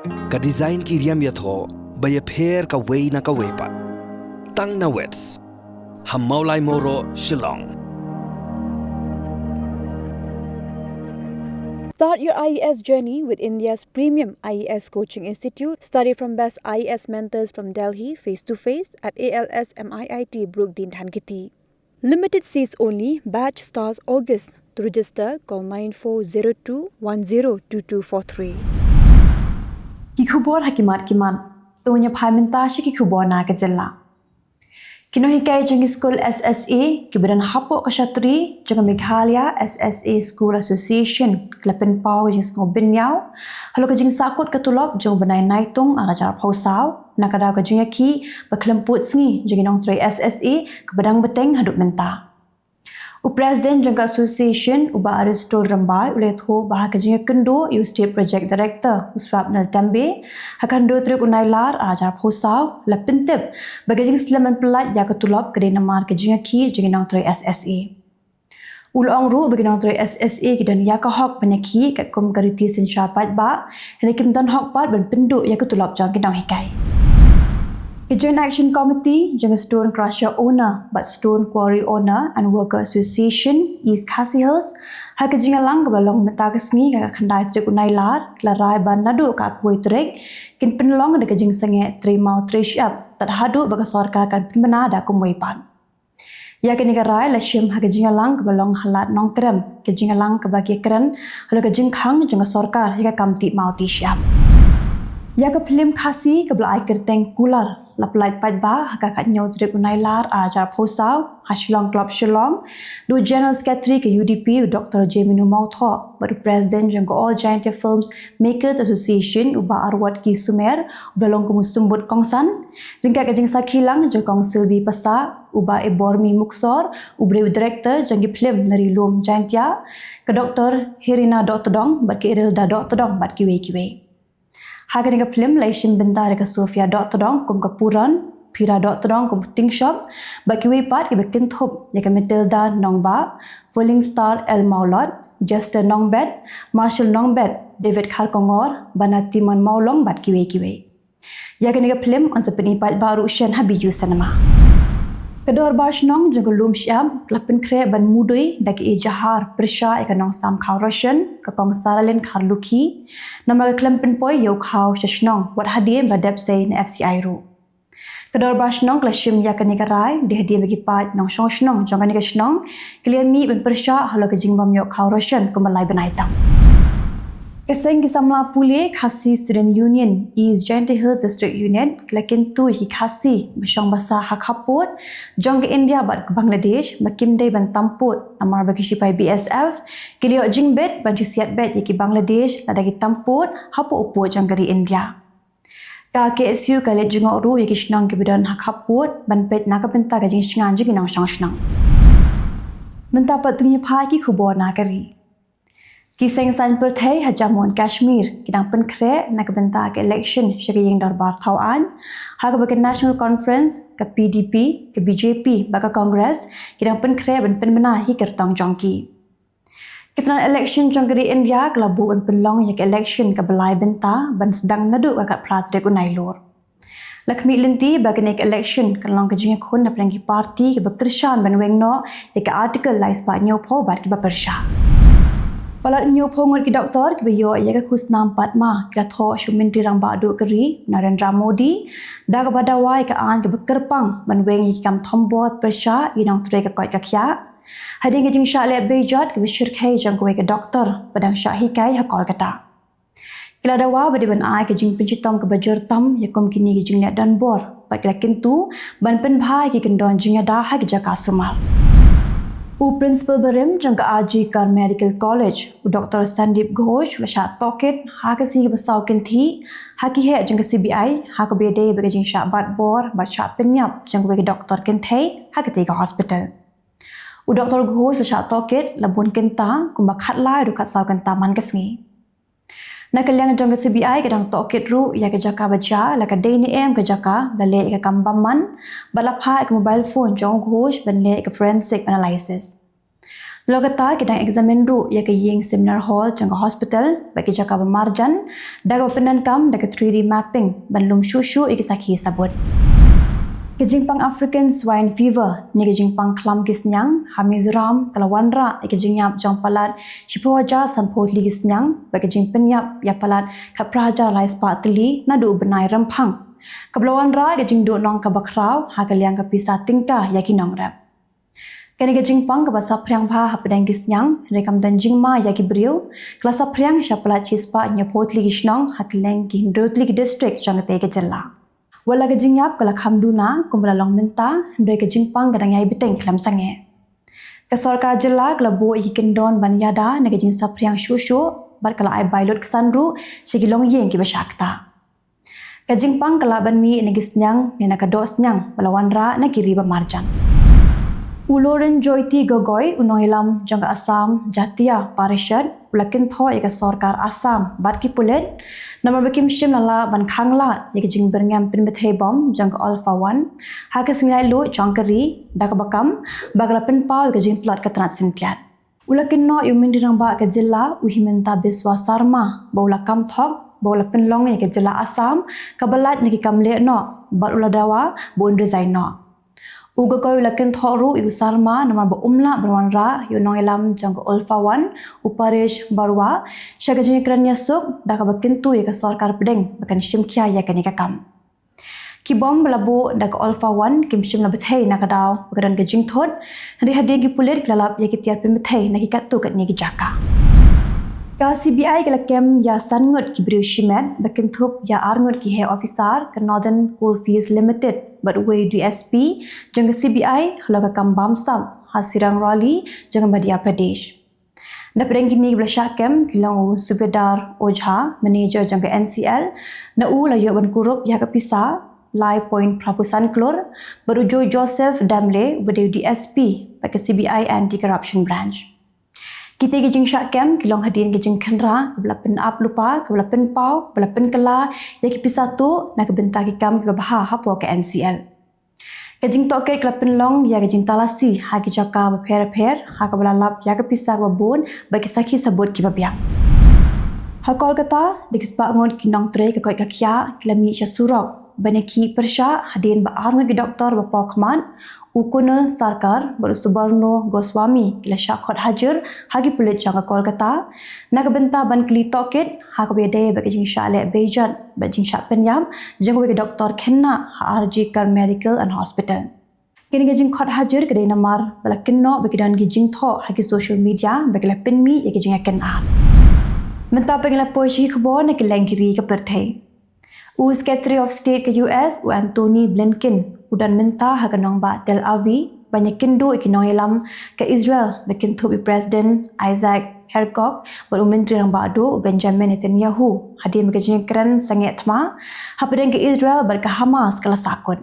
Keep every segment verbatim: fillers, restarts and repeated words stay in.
Ka design ki riam ïathoh ba ïapher kawei na kawei pat. Tang na Wits ha Mawlai Mawroh, Shillong. Start your I A S journey with India's premium I A S coaching institute. Study from best I A S mentors from Delhi, face to face at A L S M I I T Brook Dean Dhankheti. Limited seats only. Batch starts August. To register, call nine four zero two one zero two two four three. Ki khubor ha ki mat ki mat. To ngin ïa phai mynta sha ki khubor na ka jylla. Ki nonghikai jong ki skul S S A kiba don hapoh ka shatri jong ka Meghalaya S S A School Association ki la pynpaw ka jingsngewbynñiaw halor ka jingsahkut ka tulop jong u bnai Naitung ar hajar arphew saw na ka daw ka jingïakhih ba khlem pud sngi jong ki nongtrei S S A kaba dang bteng haduh mynta. U President jong ka Association, u Bah Aristol Rymbai, u la ïathuh ba ha ka jingïakynduh ïa u State Project Director, u Swapnil Tembe, ha ka hynriew tarik u Nailar ar hajar arphew saw, la pyntip ba ka jingslem ban pyllait ïa ka tulop ka dei namar ka jingïakhih jong ki nongtrei S S A. U la ong ruh ba ki nongtrei S S A ki don ïa ka hok ban ïakhih katkum ka riti synshar paidbah, hynrei kim don hok pat ban pynduh ïa ka tulop jong ki nonghikai. Ka Joint Action Committee jong ka Stone Crusher Owner bad Stone Quarry Owner and Worker Association, East Khasi Hills, ha ka jingïalang kaba la long mynta ka sngi, ka khyndai tarik u Nailar, ki la rai ba naduh ka arphew wei tarik kin pynlong da ka jingsangeh trei maw trei shyiap tad haduh ba ka sorkar kan pynbna da kumwei pat. Ïa kane ka rai la shim ha ka jingïalang kaba long ha Lad Nongkrem, ka jingïalang kaba ki kren halor ka jingkhang jong ka sorkar ïa ka kam tih maw tih shyiap. Ïa ka phlim Khasi kaba la ai kyrteng Kular la pyllait paidbah ha ka khathynñiew tarik u Nailar ar hajar arphew saw ha Shillong Club Shillong da u General Secretary ka U D P, u Doctor Jemino Mawthoh, bad u President jong ka All Jaintia Films Makers Association, u Bah Arwat K Sumer, uba la long kum u symbud kongsan, ryngkat ka jingsakhi lang jong Kong Silby Passah, u Bah Ebormi Muksor, uba dei u Director jong ki phlim na Ri Lum Jaintia, ka Doctor Herina Dohtdong bad ka Irilda Dohtdong bad kiwei kiwei. Ha kane ka phlim la ïashim bynta da ka Sophia Dohtdong kum ka Puran, Pira Dohtdong kum u Tingshop, bad kiwei pat kiba kynthup ïa ka Matilda Nongbah, Falling Star L Mawlot, Jester Nongbet, Marshall Nongbet, David Kharkongor, bad na Timon Mawlong bad kiwei kiwei. Ïa kane ka phlim yn sa pyni paidbah ruh shen ha Bijou Cinema. Ka Dorbar Shnong jong ka Lum Shyiap ka la pynkhreh ban mudui da ka ijahar pyrshah ïa ka nongsam khaw ration, ka Kong Saralin Kharlukhi, namar ka khlem pynpoi ïa u khaw sha shnong wat hadien ba dep sei na F C I ruh. Ka Dorbar Shnong ka la shim ïa kane ka rai dei hadien ba ki paid nongshong shnong jong kane ka shnong ki la ïa mih ban pyrshah halor ka jingbym ïoh khaw ration kumba lai bnai tam. Ka seng ki samla pule Khasi Student Union, East Jaintia Hills District Unit, ki la kyntu ïa ki Khasi ba shong ba sah ha khappud jong ka India bad ka Bangladesh ba kim dei ban tam pud namar ba ki shipai B S F ki la ïoh jingbit ban shu siat beit ïa ki Bangladesh lada ki tam pud hapoh u pud jong ka ri India. Ka K S U ka leit jngoh ruh ïa ki shnong kiba don ha khappud ban peit na ka bynta ka jingshngaiñ jong ki nongshong shnong. Mynta pat to ngin ïa phai ki khubor na ka ri. Ki seng saiñ pyrthei ha Jammu and Kashmir ki dang pynkhreh na ka bynta ka election sha ka ïing dorbar thaw aiñ, ha kaba ka National Conference, ka P D P, ka B J P bad ka Congress ki dang pynkhreh ban pynbna ïa ki kyrtong jong ki. Ka tnat election jong ka ri India ka la buh ban pynlong ïa ka election kaba lai bynta ban sdang naduh ka khatphra tarik u Nailur. La khmih lynti ba kane ka election kan long ka jingïakhun na pdeng ki party kiba kyrshan ban weng noh ïa ka Article lai spah hynñiewphew bad kiba pyrshah. Palat hynñiewphew ngut ki doktor kiba ïoh ïa ka khusnam Padma ki la thoh sha u Myntri Rangbah Duh ka ri Narendra Modi da kaba dawa ïa ka aiñ kaba kyrpang ban weng ïa ki kam thombor pyrshah ïa ki nongtrei ka koit ka khiah hadien ka jingshah leh beijot kaba shyrkhei jong kawei ka doktor ba dang shah hikai ha Kolkata. Ki la dawa ba dei ban ai ka jingpynshitom kaba jur tam ïa kum kine ki jingleh donbor bad ki la kyntu ban pynbha ïa ki kyndon jingïada ha ki jaka sumar. U Principal barim jong ka R G Kar Medical College, u Doktor Sandip Ghosh, u la shah tohkit ha ka sngi kaba saw kynthih ha ki heh jong ka C B I ha kaba ïadei bad ka jingshah bat bor bad shah pynïap jong kawei ka doktor kynthei ha katei ka hospital. U Doktor Ghosh la shah tohkit la bun kynta kumba khatlai haduh khatsaw kynta man ka sngi. Na ka liang jong ka C B I ka dang tohkit ruh ïa ka jaka ba jia, la ka dei ne em ka jaka ba la leh ïa ka kam bymman bad la phah ïa ka mobile phone jong u Ghosh ban leh ïa ka forensic analysis. Lor kata ki dang examine ruh ïa ka ïing seminar hall jong ka hospital bad ki jaka ba marjan, da kaba pyndonkam da ka three D mapping ban lum shuh shuh ïa ki sakhi sabut. Ka jingpang African Swine Fever ne ka jingpang khlam ki sniang ha Mizoram ka la wanrah ïa ka jingïap jong palat shiphew hajar sanphew tylli ki sniang bad ka jingpynïap ïa palat khatphra hajar lai spah tylli naduh u bnai Rymphang, kaba la wanrah ïa ka jingduhnong kaba khraw ha ka liang ka pisa tyngka ïa ki nongrep. Kane ka jingpang kaba saphriang bha hapdeng ki sniang, hynrei kam don jingma ïa ki briew, ka la saphriang sha palat shispah hynñiewphew tylli ki shnong ha kylleng ki hynriew tylli ki district jong katei ka jylla. Wat la ka jingïap ka la kham duna kumba la long mynta, hynrei ka jingpang ka dang ïai bteng khlem sangeh. Ka sorkar jylla ka la buh ïa ki kyndon ban ïada na ka jingsaphriang shuh shuh bad ka la ai bai lut ksan ruh sha ki longïing kiba shah ktah. Ka jingpang ka lah ban mih na ki sniang ne na ka doh sniang ba la wanrah na ki ri ba marjan. U Loren Joythy Gogoi, u nongïalam jong ka Assam Jatiya Parishad, u la kynthoh ïa ka sorkar Assam bad ki pulit namar ba kim shym la lah ban khanglad ïa ka jingbyrngem pynbthei bom jong ka Ulfa One ha ka sngi laitluid jong ka ri, da kaba kam ba ka la pynpaw ïa ka jingtlot ka tnat syntiat. U la kynnoh ïa u Myntri Rangbah ka jylla, u Himanta Biswa Sarma, ba u la kam thok ba u la pynlong ïa ka jylla Assam kaba lait na ki kam leh noh, bad u la dawa ba un resign noh. U Gogoi u la kynthoh ruh ïa u Sarma namar ba um lah ban wanrah ïa u nongïalam jong ka Ulfa One, u Paresh Baruah, sha ka jingïakren ïasuk, da kaba kyntu ïa ka sorkar pdeng ba kan shim khia ïa kane ka kam. Ki bom ba la buh da ka Ulfa One kim shym la bthei na ka daw ba ka don ka jingthut, hynrei hadien ki pulit ki la lap ïa ki tiar pynbthei na ki katto katne ki jaka. Ka C B I ka la kem ïa san ngut ki briew shimet ba kynthup ïa ar ngut ki heh officer ka Northern Coalfields Limited bad uwei u D S P jong ka C B I halor ka kam bamsap ha Sirang Roli jong ka Madhya Pradesh. Napdeng kine kiba la shah kem ki long u Subedar Ojha, manager jong ka N C L, na u la ïoh ban kurup ïa ka pisa lai point phra phew san klur, bad u Joe Joseph Damle uba dei u D S P bad ka C B I Anti Corruption Branch. Kitei ki jingshah kem ki long hadien ki jingkhynra kaba la pynap lypa kaba la pynpaw ba la pynkylla ïa ki pisa tuh na ka bynta ki kam kiba bha hapoh ka N C L. Ka jingtohkit ka la pynlong ïa ka jingtalasi ha ki jaka bapher bapher ha kaba la lap ïa ka pisa kaba bun bad ki sakhi sabut kiba biang. Ha Kolkata, da ki spah ngut ki nongtrei ka koit ka khiah ki la mih sha surok ban ïakhih pyrshah hadien ba ar ngut ki doktor ba pawkhmat, u Kunal Sarkar bad u Subarno Goswami, ki la shah khot hajir ha ki pulit jong ka Kolkata na ka bynta ban kylli tohkit ha kaba ïadei bad ka jingshah leh beijot bad jingshah pynïap jong kawei ka doktor khynnah ha R G Kar Medical and Hospital. Kane ka jingkhot hajir ka dei namar ba la kynnoh ba ki don ki jingthoh ha ki social media ba ki la pynmih ïa ki jingïakynad. Mynta pat ngin ïa poi sha ki khubor na kylleng ki ri ka pyrthei. U Secretary of State ka U S, u Antony Blinken, u don mynta ha ka nongbah Tel Aviv ban ïakynduh ïa ki nongïalam ka Israel ba kynthup ïa u President Isaac Herzog bad u Myntri Rangbah Duh u Benjamin Netanyahu, hadien ba ka jingïakren sangeh thma hapdeng ka Israel bad ka Hamas ka la sahkut.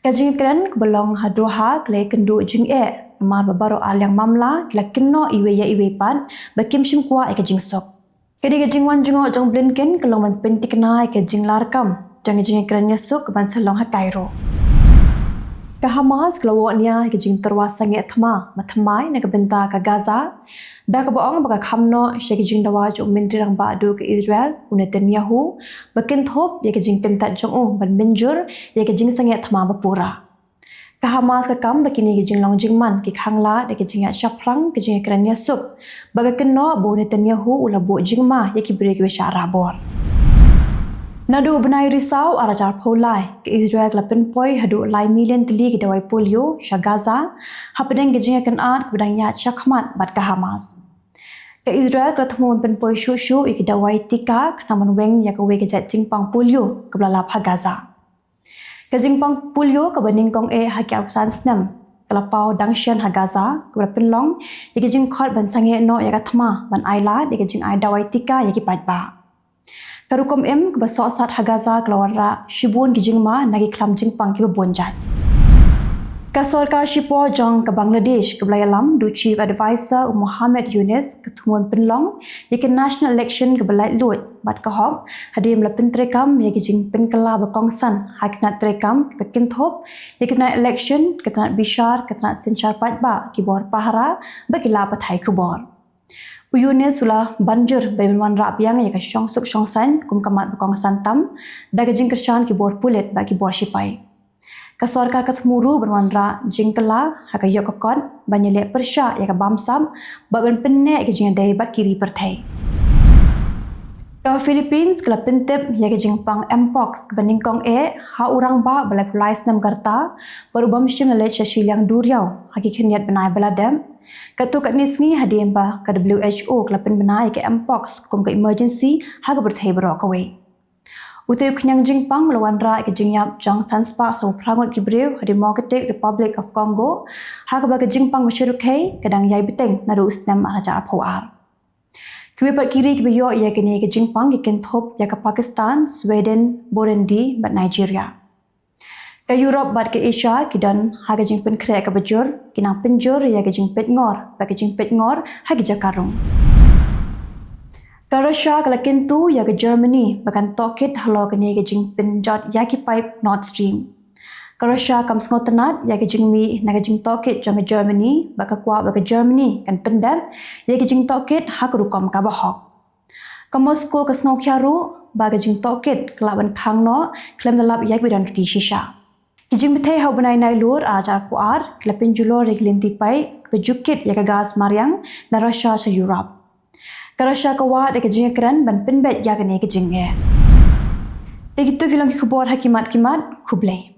Ka jingïakren kaba long ha Doha ka la ïakynduh jingeh namar ba baroh arliang mamla ki la kynnoh iwei ïa iwei pat ba kim shym kwah ïa ka jingsuk. Ka dei ka jingwan jngoh jong u Blinken ka long ban pynthikna ïa ka jinglarkam jong ka jingïakren ïasuk kaban sa long ha Cairo. Ka Hamas ka la wad nia ïa ka jingtyrwa sangeh thma ba thymmai na ka bynta ka Gaza, da kaba ong ba ka kham noh sha ki jingdawa jong u Myntri Rangbah Duh ka Israel u Netanyahu ba kynthup ïa ka jingkyntait jong u ban mynjur ïa ka jingsangeh thma ba pura. Ka Hamas ka kam ba kine ki jinglong jingman ki khanglad ïa ka jingïaid shaphrang ka jingïakren ïasuk, ba ka kynnoh ba u Netanyahu u la buh jingma ïa ki briew kiba shah rah bor. Naduh u bnai Risaw ar hajar arphew lai, ka Israel ka la pynpoi haduh lai million tylli ki dawai polio sha Gaza hapdeng ka jingïakynad kaba dang ïaid shakhmat bad ka Hamas. Ka Israel ka la thmu ban pynpoi shuh shuh ïa ki dawai tika khnang ban weng ïa kawei ka jait jingpang polio kaba la lap ha Gaza. Ka jingpang polio kaba nyngkong eh ha ki arphew san snem ka la paw dang shen ha Gaza, kaba la pynlong ïa ka jingkhot ban sangeh noh ïa ka thma ban ailad ïa ka jingai dawai tika ïa ki paidbah. Ka rukom im kaba sohsat ha Gaza ka la wanrah shibun ki jingma na ki khlam jingpang kiba bun jait. Ka sorkar shipor jong ka Bangladesh kaba la ïalam da u Chief Advisor u Mohammed Yunus ka thmu ban pynlong ïa ka national election kaba laitluid bad ka hok hadien ba la pyntreikam ïa ka jingpynkylla ba kongsan ha ki tnat treikam kiba kynthup ïa ka tnat election, ka tnat bishar, ka tnat synshar paidbah, ki bor pahara bad ki lad pathai khubor. U Yunus u la ban jur ba yn wanrah biang ïa ka shongsuk shongsaiñ kum ka mat ba kongsan tam da ka jingkyrshan ki bor pulit bad ki bor shipai. Ka sorkar ka thmu ruh ban wanrah jingkylla ha ka ïoh ka kot ban ïaleh pyrshah ïa ka bamsap bad ban pynneh ïa ka jingïadei bad ki ri pyrthei. Ka Philippines ka la pyntip ïa ka jingpang mpox kaba nyngkong eh ha u rangbah ba laiphew lai snem ka rta bad u bym shym la leit sha shiliang duriaw ha ki khyndiat bnai ba la dep. Katto katne sngi hadien ba ka W H O ka la pynbna ïa ka mpox kum ka emergency ha ka pyrthei baroh kawei. Utei u khñiang jingpang u la wanrah ïa ka jingïap jong san spah saw phew phra ngut ki briew ha Democratic Republic of Congo, ha kaba ka jingpang ba shyrkhei ka dang ïai bteng naduh u snem ar hajar arphew ar. Kiwei pat ki ri kiba ïoh ïa kane ka jingpang ki kynthup ïa ka Pakistan, Sweden, Burundi bad Nigeria. Ka Europe bad ka Asia ki don ha ka jingpynkhreh kaba jur, ki nang pynjur ïa ka jingpeitngor bad ka jingpeitngor ha ki jaka rung. Ka Russia ka la kyntu ïa ka Germany ba kan tohkit halor kane ka jingpynjot ïa ki paip Nord Stream. Ka Russia kam sngewtynnat ïa ka jingmih na ka jingtohkit jong ka Germany bad ka kwah ba ka Germany kan pyndep ïa ka jingtohkit ha ka rukom kaba hok. Ka Moscow ka sngewkhia ruh ba ka jingtohkit ka lah ban khang noh khlem da lap ïa kiba don kti shisha. Ki jingbthei ha u bnai Nailur ar hajar arphew ar ki la pynjulor ïa ki lynti paip kiba ju kit ïa ka gas mariang na Russia sha Europe. Ka Russia ka wad ïa ka jingkren ban pynbeit ïa kane ka jingeh. Te kito ki long ki khubor ha ki mat ki mat, khublei.